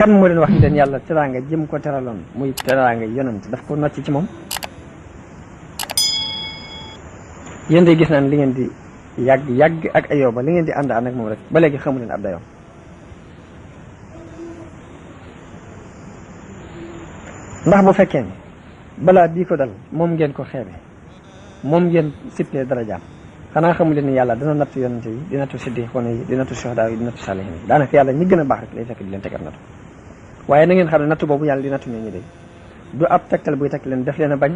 kan moo leen wax ni leen yàlla teraanga jëm ko teraloon muy teraanga yonent daf ko nocc ci moom. yéen de gis naan li ngeen di yàgg ak Ayyuba li ngeen di ànd ak moom rek ba léegi xamu leen ab dayoom. ndax bu fekkee ni balaa bii ko dal moom ngeen ko xeebe moom ngeen sippee darajaam xanaa xamu leen ni yàlla dina nattu yonent yi di nattu siddiqoon yi di nattu suhadaa yi di nattu saalihiin yi daanaka yàlla ñi gën a baax rek lay fekk di leen tegal nattu. waaye na ngeen xam ne nattu boobu yàlla di nattu ñoo ñu de du ab tegtal buy teg leen def leen a bañ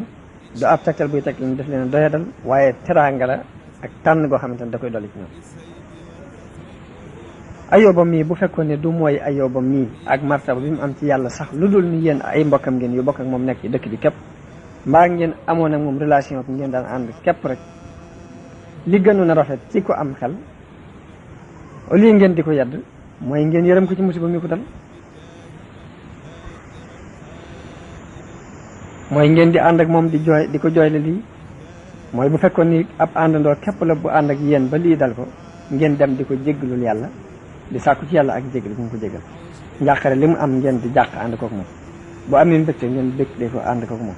du ab tegtal buy teg leen def leen a doyadal waaye teraanga la ak tànn goo xamante ne da koy dolli ci ñoom. Ayyuba mii bu fekkoon ne du mooy Ayyuba mii ak martaba bi mu am ci yàlla sax lu dul ni yéen ay mbokkam ngeen yu bokk ak moom nekk ci dëkk bi képp mbaa ngeen amoon ak moom relation bi ngeen daan ànd képp rek li gënoon a rafet ci ko am xel au lieu ngeen di ko yedd mooy ngeen yërëm ko ci musiba mi ko dal. mooy ngeen di ànd ak moom di jooy di ko jooyle lii mooy bu fekkoon ni ab àndandoo képp la bu ànd ak yéen ba lii dal ko ngeen dem di ko jéggalul yàlla di sàkku ci yàlla ak jéggal bu mu ko jéggal njàqare li mu am ngeen di jàq ànd kook moom bu amee mbégte ngeen bég ko ànd kook moom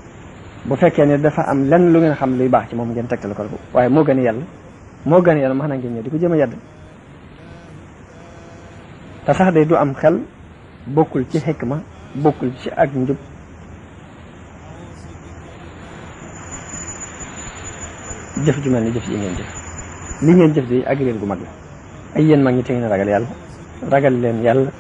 bu fekkee ne dafa am lenn lu ngeen xam luy baax ci moom ngeen tegtal ko waaye moo gën a yàlla ma xanaa ngeen ñëw di ko jëm a yedd te sax day du am xel bokkul ci xikma bokkul ci ak njub jëf ju mel ni jëf yi ngeen jëf li ngeen jëf di ak réer gu mag la ay yéen mag ñi te ngeen ragal leen yàlla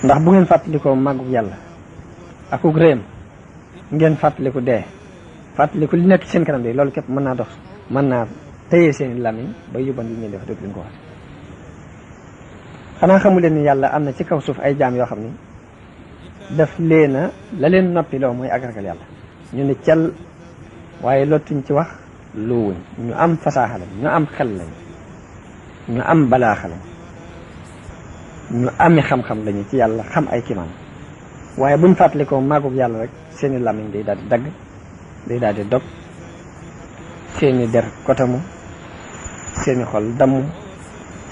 ndax bu ngeen fàttalikoo màggu yàlla akuk réem ngeen fàttaliku dee fàttaliku li nekk seen kanam de loolu képp mën naa dox mën naa téye seeni làmmiñ ba yóbban li ngeen def dootu leen ko wax. xanaa xamu leen ni yàlla am na ci kaw suuf ay jaam yoo xam ni daf leena la leen noppi loo mooy ak ragal yàlla ñu ne cel waaye lottuñ ci wax luwuñ ñu am fasaaxa lañ ñu am xel lañ ñu am balaaxa lañ ñu ami xam-xam lañu ci yàlla xam ay kimaan waaye buñ fàttalikoo màggug yàlla rek seeni làmmiñ day daal di dagg day daal di dog seeni der kotamu seeni xol damm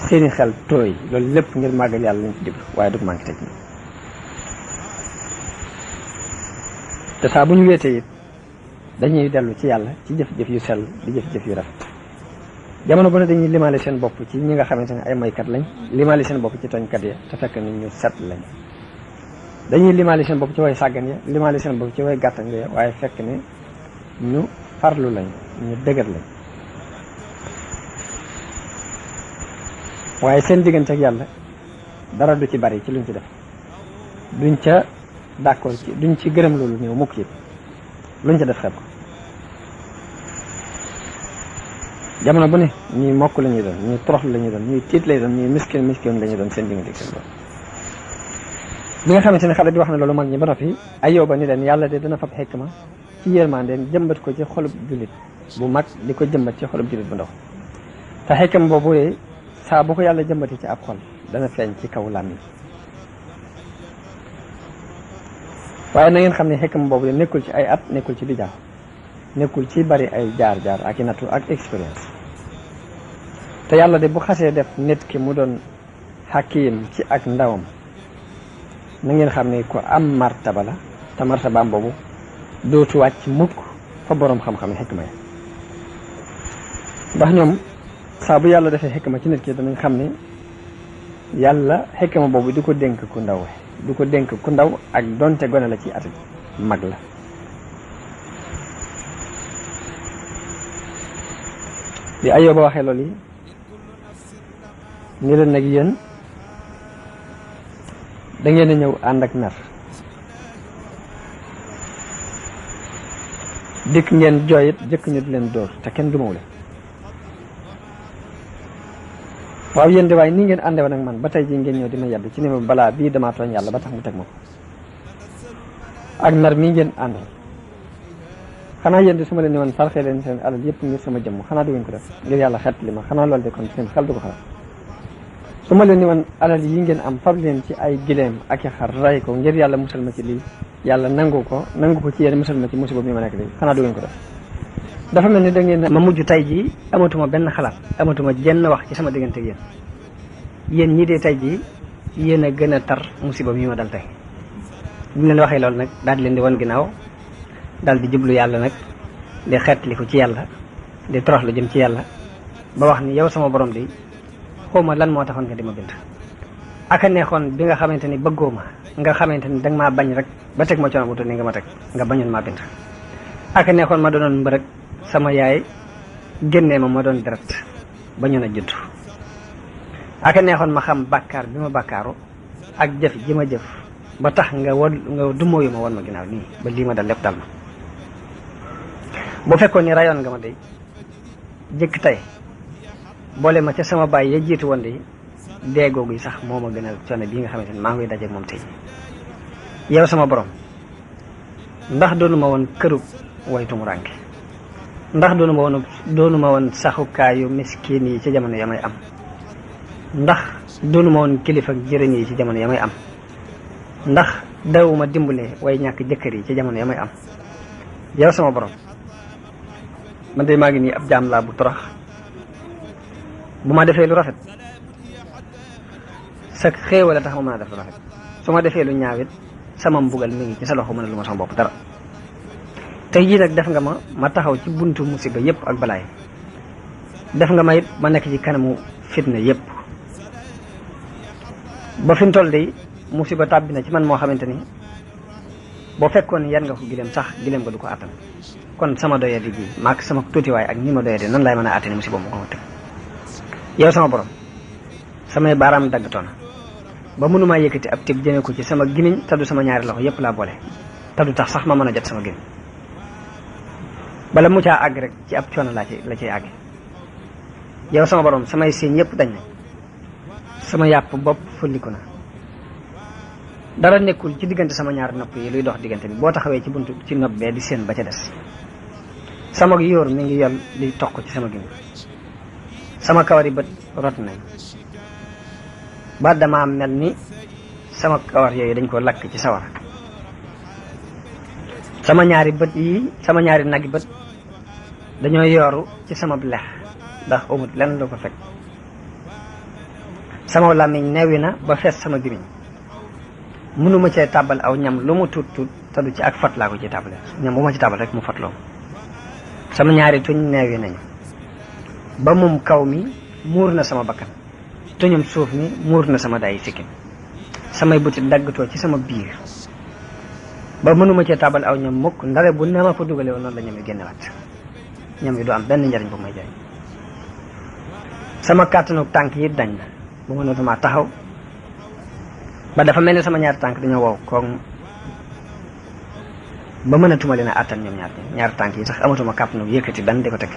seeni xel tooy loolu lépp ngir màggal yàlla lañ ci jublu waaye du manqué teg te saa bu ñu weetee it dañuy dellu ci yàlla ci jëf-jëf yu sell di jëf-jëf yu rafet jamono bu ne dañuy limaale seen bopp ci ñi nga xamante ne ay moykat lañ limaale seen bopp ci tooñkat ya te fekk ni ñu set lañ dañuy limaale seen bopp ci way sàggan ya limaale seen bopp ci way gàttan ya waaye fekk ne ñu farlu lañ ñu dëgër lañ waaye seen diggante ak yàlla dara du ci bari ci luñ ci def duñ ca d'accord ci duñ ci gërëm loolu ñëw mukk yëpp luñ ca def xeeb ko jamono bu ne ñuy mokk la ñuy doon ñuy torox la ñuy doon ñuy tiit lay doon ñuy miskin la ñuy doon seen diggante ak seen bopp bi nga xamante ne xale bi wax na loolu mag ñi ba noppi Ayyuba ni leen yàlla de dana fab xikma ci yërmandeem jëmbat ko ci xolub jullit bu mag di ko jëmbat ci xolub jullit bu ndaw te xikma boobu saa bu ko yàlla jëmbati ci ab xol dana feeñ ci kaw làmmiñ waaye na ngeen xam ne xikma boobu de nekkul ci ay at nekkul ci bijaaw nekkul ci bari ay jaar-jaar ak i nattu ak expérience te yàlla de bu xasee def nit ki mu doon xakiim ci ak ndawam na ngeen xam ne ko am martaba la te martabaam boobu dootu wàcc mukk fa boroom xam-xam yi xikma ya ndax ñoom saa bu yàlla defee xikma ci nit ki danañ xam ne yàlla xikma boobu du ko dénk ku ndaw du ko dénk ku ndaw ak donte gone la ci at mag la bi Ayyuba waxee loolu yi ni leen nag yéen da ngeen a ñëw ànd ak mer dikk ngeen jooyit jëkk ñu di leen dóor te kenn dumaw leen waaw yéen de waaye nii ngeen àndewoon ak man ba tey jii ngeen ñëw di ma yedd ci ni ma balaa bii damaa tooñ yàlla ba tax mu teg ma ko ak nar mii ngeen àndal xanaa yéen de su ma leen ni woon sarxee leen seen alal yëpp ngir sama jëmm xanaa du ngeen ko def ngir yàlla xet li ma xanaa loolu de kon seen xel du ko xalaat su ma leen ni woon alal yi ngeen am fab leen ci ay gileem ak i xar ray ko ngir yàlla musal ma ci lii yàlla nangu ko ci yéen musal ma ci musiba mi ma nekk lii xanaa du ngeen ko def dafa mel ni da ngeen ma mujj tay jii amatuma benn xalaat amatuma jenn wax ci sama diggante ak yéen yéen ñi dee tey jii yéen a gën a tar musiba mi ma dal tey bi mu leen waxee loolu nag daal di leen di wan ginnaaw daal di jublu yàlla nag di xeetliku ci yàlla di toroxlu jëm ci yàlla ba wax ni yow sama borom di xawma lan moo taxoon nga di ma bind aka neexoon bi nga xamante ni bëggoo ma nga xamante ni danga maa bañ rek ba teg ma coono bu toll ni nga ma teg nga bañoon maa bind aka neexoon ma doonoon mbërëg sama yaay génnee ma doon deret bañoon a judd aka neexoon ma xam bàkkaar bi ma bàkkaaru ak jëf ji ma jëf ba tax nga dumóoyu ma won ma ginnaaw nii ba lii ma dal lépp dal ma bu fekkoon ni rayoon nga ma day jëkk tey boole ma ca sama baay ya jiitu woon de dee googu yi sax moo ma gënal coono bii nga xamante ni maa ngi koy dajeeg moom tey yow sama borom ndax doonu ma woon këru waytu mu rànke ndax doonu ma woon saxukaayu miskin yi ci jamono ya may am ndax doonu ma woon kilifa jërëñ yi ci jamono ya may am ndax dawuma dimbale way ñàkk jëkkër yi ci jamono ya may am yow sama borom man de maa ngi nii ab jaam laa bu torox bu ma defee lu rafet sa xéewal a tax ma mën a def lu rafet su ma defee lu ñaawit sama mbugal mi ngi ci sa loxo mën a lu ma sama bopp dara tey jii nag def nga ma taxaw ci buntu musiba yëpp ak balaay def nga ma it ma nekk ci kanamu fitna yëpp ba fi mu toll de musiba tàbbi na ci man moo xamante ni boo fekkoon yan nga ko gileem sax gileem nga du ko attan kon sama doyadi gi maak sama tuutiwaay ak ni ma doyadi nan laay mën a attani musiba mu ko teg yow sama borom samay baaraam daggatoona ba mënumaa yëkkati ab tib jëme ko ci sama gimiñ te du sama ñaari loxo yëpp laa boole te du tax sax ma mën a jot sama gimiñ bala mu caa àgg rek ci ab coono la ciy àgg yow sama borom samay siiñ yëpp dañ nañ sama yàpp bopp fulliku na dara nekkul ci diggante sama ñaari nopp yi luy dox diggante bi boo taxawee ci buntu ci nopp bee di seen ba ca des sama yóor mi ngi yol di toq ci sama gimiñ sama kawari bët rot nañ ba dama mel ni sama kawar yooyu dañ ko lakk ci sawar sama ñaari bët yi sama ñaari nagi bët dañoo yooru ci sama lex ndax amut lenn lu ko fekk sama làmmiñ neewi na ba fees sama gimiñ mënuma cee tàbbal aw ñam lu mu tuut tuut te du ci ak fat laa ko ci tàbbale ñam bu ma ci tàbbal rek mu fatloo sama ñaari tuñ neewi nañu ba mum kaw mi muur na sama bakkan tuñum suuf mi muur na sama dayi sikkim samay buti daggatoo ci sama biir ba mënuma cee tàbbal aw ñam mukk ndare bu ne ma fa dugale woon noonu la ñam yi génnewaat ñam yi du am benn njariñ bu may jariñ sama kàttanu tànk yi dañ na bu mënatuma taxaw ba dafa mel ni sama ñaari tànk dañoo wow koom ba mënatuma leen a àttan ñoom ñaari tànk yi sax amatuma kàttanu yëkkati benn di ko teg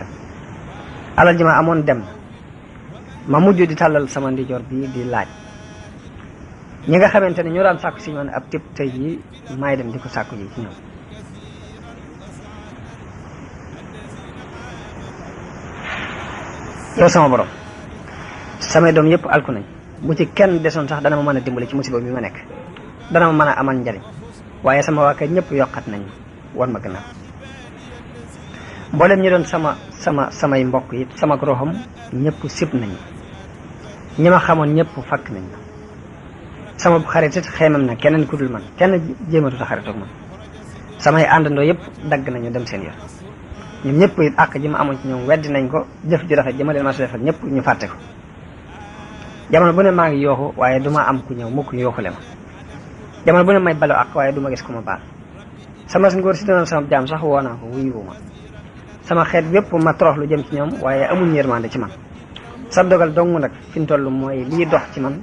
alal ji ma amoon dem ma mujj di tàllal sama ndijoor bi di laaj ñi nga xamante ne ñoo daan sàkku si ñoom ab tib tey jii maay dem di ko sàkku ji ci ñoom yow sama borom samay doom yëpp alku nañ bu ci kenn desoon sax dana ma mën a dimbali ci musiba bi ma nekk dana ma mën a amal njariñ waaye sama waa kër ñëpp yokkat nañ wan ma gannaaw mboolem ñi doon samay mbokk yi sama roxam ñëpp sib nañ ñi ma xamoon ñëpp fakk nañ sama xarit it xeemam na keneen ku dul man kenn jéematuta xaritoog man samay àndandoo yëpp dagg nañu dem seen yoon ñoom ñëpp it àq ji ma amoon ci ñoom weddi nañ ko jëf ji rafet ji ma leen ma defal ñëpp ñu fàtte ko jamono bu ne maa ngi yooxu waaye duma am ku ñëw mukk yooxule ma jamono bu ne may balo ak waaye duma gis ku ma baal sama ngóor si doon sama jaam sax woo naa ko wuyu ma sama xeet yépp ma torox lu jëm ci ñoom waaye amuñ yërmande ci man sa dogal dong nag fi mu toll mooy lii dox ci man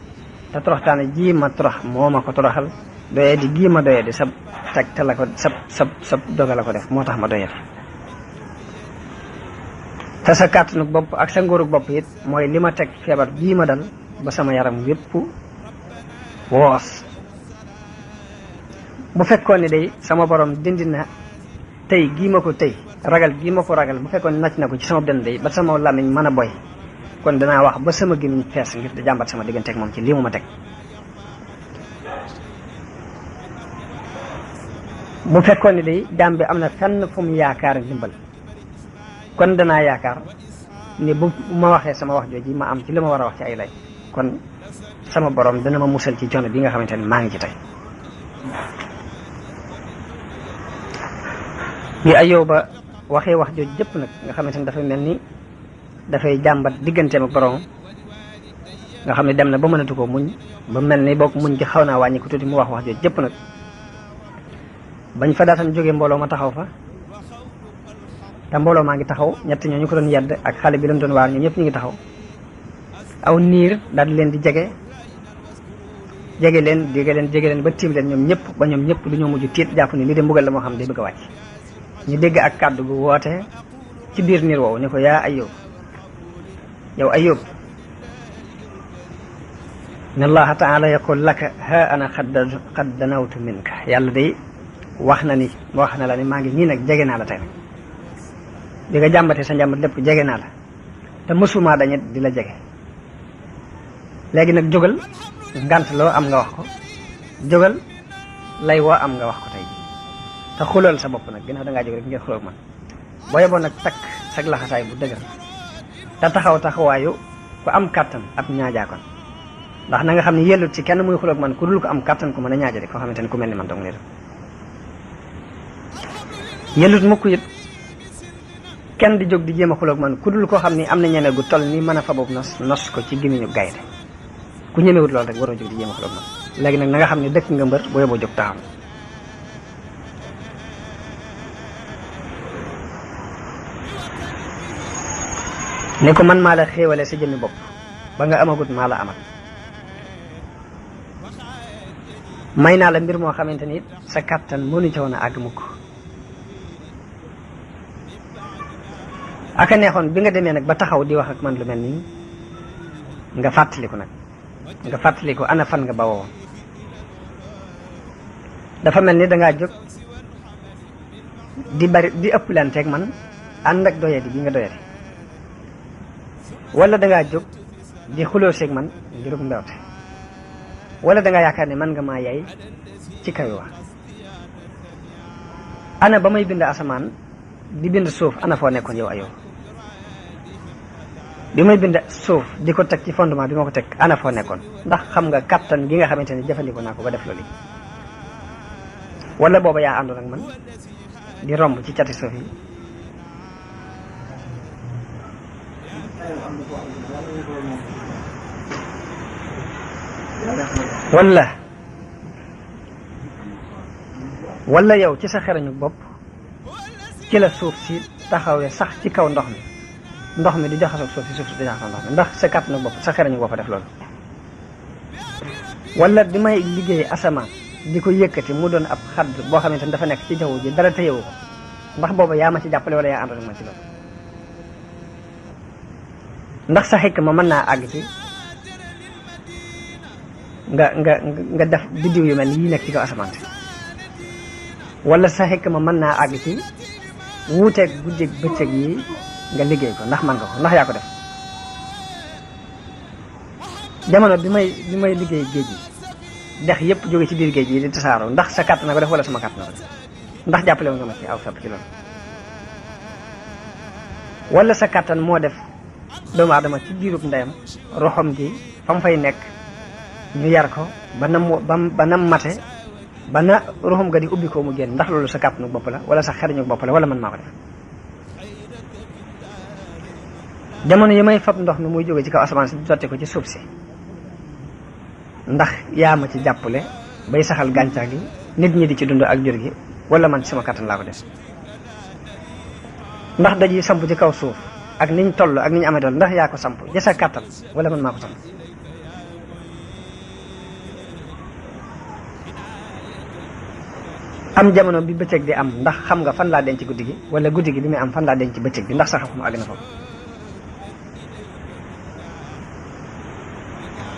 te toroxtaane ji ma torox moo ma ko toroxal doyee di gii ma doyee di sab teg te la ko sab dogal la ko def moo tax ma doyee te sa kàttanu bopp ak sa ngóorug bopp it mooy li ma teg feebar bii ma dal ba sama yaram yépp woos bu fekkoon ne day sama borom dindi na tey gii ma ko tey ragal gii ma ko ragal bu fekkoon nacc na ko ci sama dënn day ba sama làmmiñ mën a boy kon danaa wax ba sama gémmiñ fees ngir di jàmbat sama digganteeg moom ci lii mu ma teg bu fekkoon ne day jaam bi am na fenn fu mu yaakaar ndimbal kon danaa yaakaar ne bu ma waxee sama wax jooji ma am ci li ma war a wax ci ay lay kon sama borom dana ma musal ci coono bi nga xamante ne maa ngi ci tey. bi Ayyuba waxee wax jooju jëpp nag nga xamante ne dafay mel ni dafay jàmbat digganteem ak borom nga xam ne dem na ba mënatu ko muñ ba mel ni bokk muñ gi xaw naa wàññi ko tuuti mu wax jooju jëpp nag bañ fa daatan jógee mbooloo ma taxaw fa te mbooloo maa ngi taxaw ñett ñoo ñu ko doon yedd ak xale bi leen doon waar ñoom ñëpp ñu ngi taxaw aw niir daal di leen di jege leen ba tiim leen ñoom ñëpp du ñoo mujj tiit jàpp ni lii de mbugal la moo xam day bëgg a wàcc ñu dégg ak kàddu gu woote ci biir niir woowu ne ko yaa Ayyub yow Ayyub inna allaha taala yaqul laka ha ana qad danawtu minka yàlla day wax na la ni maa ngi nii nag jege naa la tey bi nga jàmbatee sa njàmbat lépp jege naa la te mësuma dañet di la jege léegi nag jógal ngant loo am nga wax ko jógal lay woo am nga wax ko tey te xulool sa bopp nag ginnaaw dangaa jóg rek ngir xulool man boo yeboon nag takk sag laxasaay bu dëgër te taxawaayu ku am kàttan ab ñaajaakoon ndax na nga xam ne yellut ci kenn muy xuloog man ku dul ko am kàttan ku mën a ñaaja rek koo xamante ne ku mel ni man dong lay def yellut mukk it kenn di jóg di jéem a xuloog man ku dul koo xam ni am na ñeme gu toll ni mën a fa boobu nos ko ci gémmiñu gaynde ku ñemewut loolu rek waroo jóg di jéem a xuloog man léegi nag na nga xam ne dëkk nga mbër boo yeboo jóg taxaw ne ko man maa la xéewale sa jëmmi bopp ba nga amagut maa la amal may naa la mbir moo xamante ni sa kàttan mënu ca woon a àgg mukk aka neexoon bi nga demee nag ba taxaw di wax ak man lu mel nii nga fàttaliku ana fan nga bawoo dafa mel ni dangaa jóg di ëpplanteeg man ànd ak doyadi bi nga doyadi wala dangaa jóg di xuloo seeg man ngirug mbewte wala dangaa yaakaar ne man nga maa yay ci kaw wax ana ba may bind asamaan di bind suuf ana foo nekkoon yow Ayyub bi may bind suuf di ko teg ci fondement bi ma ko teg ana foo nekkoon ndax xam nga kattan gi nga xamante ne jëfandikoo naa ko ba def loolu wala booba yaa àndoon ak man di romb ci cati suuf yi wala yow ci sa xerañu bopp ci la suuf si taxawee sax ci kaw ndox mi di jaxasoo suuf si di jaxasoo ndox mi ndax sa kàttanu bopp sa xerañu bopp def loolu wala di may liggéey asamaan di ko yëkkati mu doon ab xadd boo xamante ne dafa nekk ci jaww ji dara téyewu ko ndax booba yaa ma ci jàppale wala yaa àndoon ak ma ci loolu ndax sa xikk ma mën naa àgg ci nga def biddiw yu mel yi nekk ci kaw asamaan si wala sa xikk ma mën naa àgg ci wuuteeg guddeeg bëccëg yi nga liggéey ko ndax man nga ko ndax yaa ko def jamono bi may liggéey géej gi dex yëpp jóge ci biir géej gi di tasaaroo ndax sa kàtt na ko def wala sama kàtt na ko def ndax jàppale nga ma ci aw fepp ci loolu wala sa kàttan moo def doomu aadama ci biirub ndeyam roxom gi fa mu fay nekk ñu yar ko ba nam mate ba na roxom ga di ubbi ko mu génn ndax loolu sa kàttanu bopp la wala sa xeriñu bopp la wala man maa ko def jamono yi may fab ndox mi muy jóge ci kaw asamaan si sotti ko ci suuf si ndax yaa ma ci jàppale bay saxal gàncax gi nit ñi di ci dund ak jur gi wala man ci sama kàttan laa ko def ndax daji samp ci kaw suuf ak niñ toll ak niñ amee dool ndax yaa ko samp ja sa kàttan wala man maa ko samp am jamono bi bëccëg di am ndax xam nga fan laa denc guddi gi wala guddi gi bi muy am fan laa denc bëccëg bi ndax sa xam àgg na foofu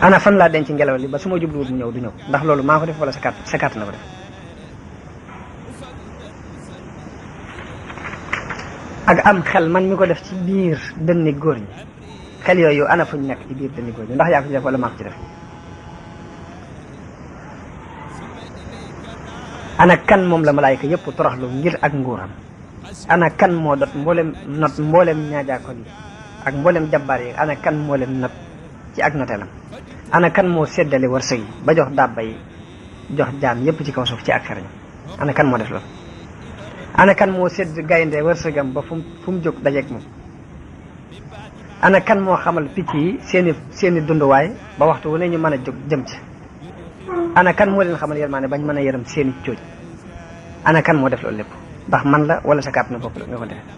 ana fan laa denc ngelaw li ba su ma jubluwut mu ñëw du ñëw ndax loolu maa ko def wala sa kàtt na ko def ak am xel man mi ko def ci biir dënni góor ñi xel yooyu ana fuñ nekk ci biir dënni góor ñi ndax yaa ko ci def wala maa ko ci def ana kan moom la malaayka yëpp toroxlu ngir ak nguuram ana kan moo not mboolem ñaajaakoon yi ak mboolem jabbaar yi ana kan moo leen not ci ak noteelam ana kan moo séddale wërsëg yi ba jox dàbba yi jox jaam yépp ci kaw suuf ci ak xarañ ana kan moo def loolu ana kan moo sédd gaynde wërsëgam ba fu mu jóg dajeeg moom ana kan moo xamal picc yi seeni dunduwaay ba waxtu wu ne ñu mën a jóg jëm ci ana kan moo leen xamal yërmaane bañ mën a yërëm seeni cooj ana kan moo def loolu lépp ndax man la wala sa kàpp na bopp la nga ko defee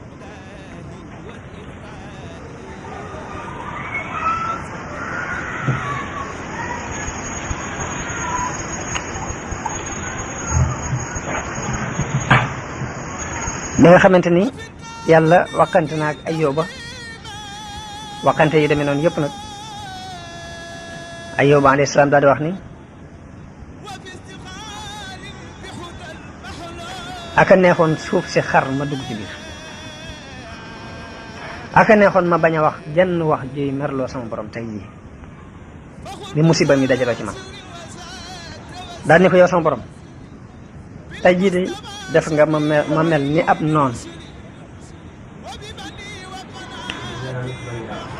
bi nga xamante ni yàlla waxante na ak Ayyuba waxante yi demee noonu yëpp nag Ayyuba alayhi salaam daal di wax ni aka neexoon suuf si xar ma dugg ci biir aka neexoon ma bañ a wax jenn wax juy merloo sama borom tey jii bi musiba mi dajaloo ci man daal ni ko yow sama borom tey jii de def nga ma mel ni ab noon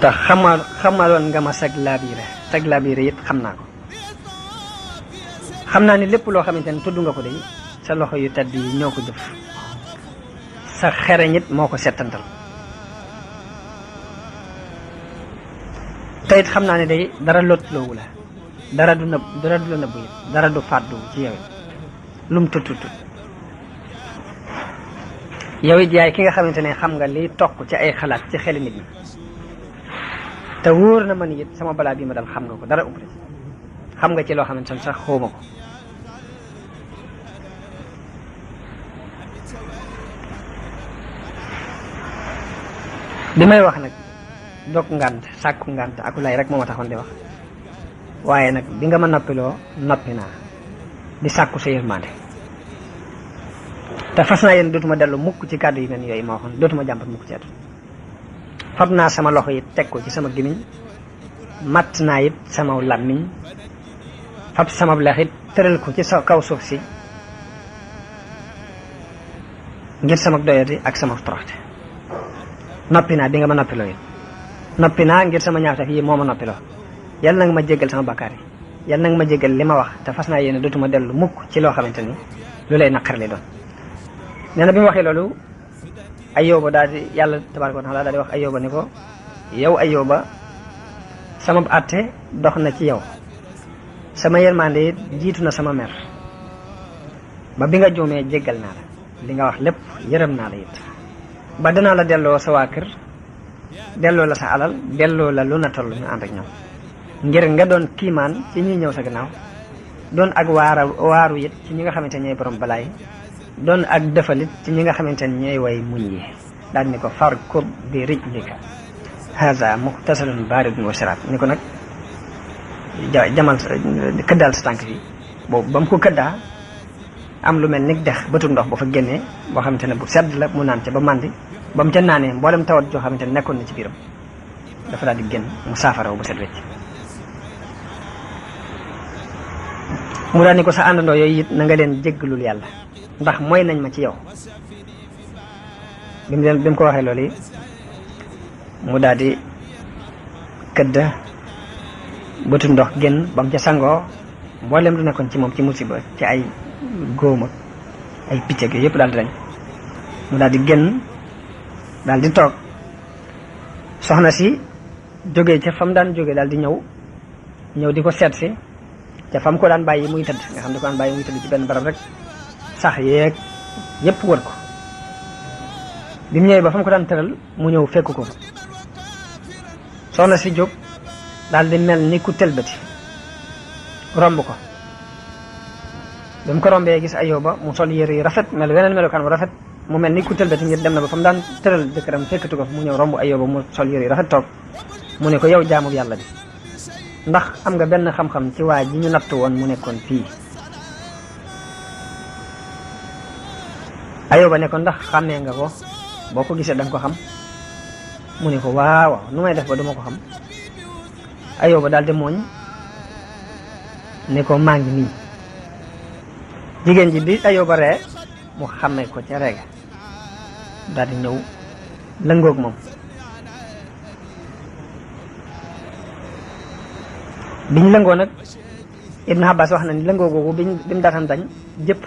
te xamaloon nga ma sag laabiire it xam naa ko xam naa ni lépp loo xamante ne tudd nga ko de sa loxo yu tedd yi ñoo ko jëf sa xereñ it moo ko settantal te it xam naa ne day dara lotloowu la dara du la nëbbu it dara du fàddu ci yow lum tut yow it yaay ki nga xamante ne xam nga liy toq ci ay xalaat ci xeli nit ñi te wóor na ma ni it sama balaa bii ma dal xam nga ko dara ëpp xam nga ci loo xamante ne sax xawma ko li may wax nag dog ngànt sàkku ngànt akulay rek moo ma taxoon di wax waaye nag bi nga ma noppiloo noppi naa di sàkku sa yërmande te fas naa yéen dootuma dellu mukk ci kàddu yi mel yooyu ma waxoon dootuma jàmbat mukk ci àdduna fab naa sama loxo yi teg ko ci sama gémmiñ matt naa it sama làmmiñ fab sama lex it tëral ko ci sa kaw suuf si ngir sama doyati ak sama toroxte noppi naa bi nga ma noppiloo it noppi naa ngir sama ñaawteef yi moo ma noppiloo yàlla nag ma jéggal sama bakkaar yi yàlla nag ma jéggal li ma wax te fas naa yéene dootuma dellu mukk ci loo xamante ni lu lay naqar li doon nee na bi mu waxee loolu Ayyuba daal di yàlla tabaaraka wa taala daal di wax Ayyuba ni ko yow Ayyuba sama àtte dox na ci yow sama yërmande it jiitu na sama mer ba bi nga juumee jéggal naa la li nga wax lépp yërëm naa la it ba danaa la delloo sa waa kër delloo la sa alal delloo la lu na toll ñu ànd ak ñoom ngir nga doon kiimaan ci ñuy ñëw sa gannaaw doon ak waaru it ci ñi nga xamante ne ñooy borom balaay doon ak defalit ci ñi nga xamante ne ñooy way muñ yi daal ni ko farkub bi rijlika haza muxtasalun baridun wa sharaab ni ko nag jamal këddaal sa tànk fi boobu ba mu ko këddaa am lu mel ni dex bëtu ndox ba fa génnee boo xamante ne bu sedd la mu naan ca ba màndi ba mu ca naanee mboolem tawat joo xamante ne nekkoon na ci biiram dafa daal di génn mu saafaraw ba set wecc mu daal ni ko sa àndandoo yooyu it na nga leen jéggalul yàlla ndax mooy nañ ma ci yow bi mu ko waxee loolu yi mu daal di këdd bëtu ndox génn ba mu ca sangoo mboolem du nekkoon ci moom ci musiba ci ay góom ak ay picc ak yooyu yëpp daal di dañ mu daal di génn daal di toog soxna si jógee ca fa mu daan jógee daal di ñëw di ko seet si ca fa mu ko daan bàyyi muy tëdd nga xam ne ko daan bàyyi muy tëdd ci benn barab rek sax yeeg yëpp wër ko bi mu ñëwee ba fa mu ko daan tëral mu ñëw fekk ko fa soxna si jóg daal di mel ni ku tëlbati romb ko ba mu ko rombee gis Ayyuba mu sol yére yu rafet mel weneen melokaan bu rafet mu mel ni ku tëlbati ngir dem na ba fa mu daan tëral jëkkëram fekkatu ko fa mu ñëw romb Ayyuba mu sol yére yu rafet toog mu ne ko yow jaamu yàlla bi ndax am nga benn xam-xam ci waa ji ñu natt woon mu nekkoon fii Ayyuba ne ko ndax xàmmee nga ko boo ko gisee da nga ko xam mu ne ko waaw nu may def ba duma ko xam Ayyuba daal di mooñ ne ko maa ngi nii jigéen ji bi Ayyuba ree mu xàmmee ko ca reega daal di ñëw lëngoog moom biñ lëngoo nag Ibn Abbas wax na ni lëngoo googu bimu daataan dañ jëpp